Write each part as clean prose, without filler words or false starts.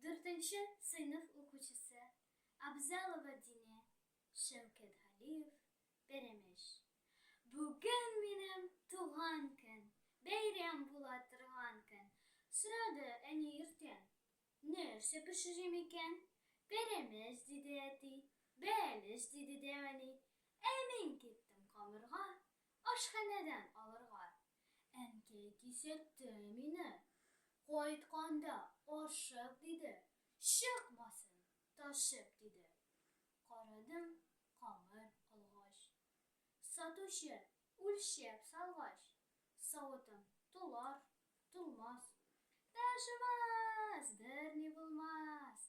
Дүртенче сыйныф укучысы Абзалова Динә Шәүкәтгалиев Пәрәмәч. Бүген минем туган көн, Бәйрәм була торган көн. Сорады әни иртән, Нәрсә пешерим икән? Пәрәмәч, диде әти, Бәлеш, диде дәү әни. Ә мин киттем камырга, Ашханәдән алырга. Әнкәй кисәтте мине, Кайтканда ашык, диде, Чыкмасын ташып, диде. Карадым камыр алгач. Сатучы үлчәп салгач, Савытым тулар, тулмас. Ташымас, берни булмас.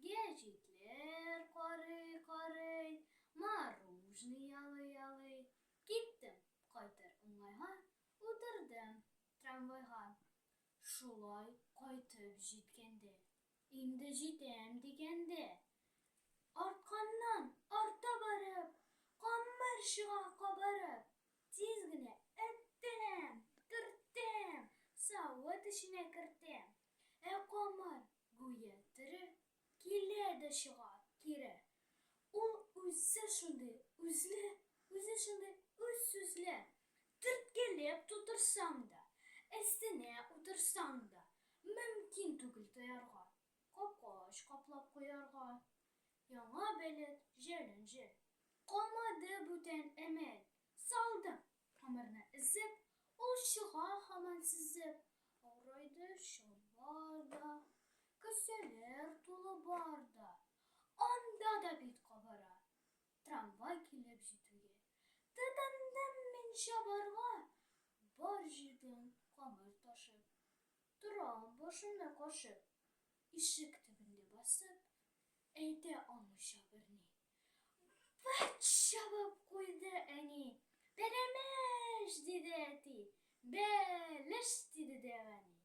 Гәҗитләр карый-карый, Маружный ялый-ялый. Киттем кайтыр уңайга, Утырдым трамвайга. Шулай кайтып җиткәндә, Инде җитәм дигәндә, Артканнан арта барып, Камыр чыга кабарып. Тиз генә эттерәм, төртәм, Савыт эченә кертәм. Ә камыр, гүя тере, Килә дә чыга кире. Ул үзе шундый үзле, Үзе шундый үзсүзле. Төрткәләп тутырсаң да, Өстенә утырсаң да, Мөмкин түгел тоярга, Капкач каплап куярга. Яңа бәлет җәлен-җел. Калмады бүтән әмәл. Салдым камырны өзеп, Ул чыга һаман сөзеп. Авырайды чалбар да, Кесәләр тулы бар да. Анда да бит кабара. Трамвай килеп җитүгә. Тотындым мин чабарга. Бар җирдән камыр ташып. Торам башымны кашып. Ишек төбендә басып, Әйтә алмыйча берни. Вәт чабып куйды әни. Пәрәмәч, диде әти. Бәлеш, диде дәү әни.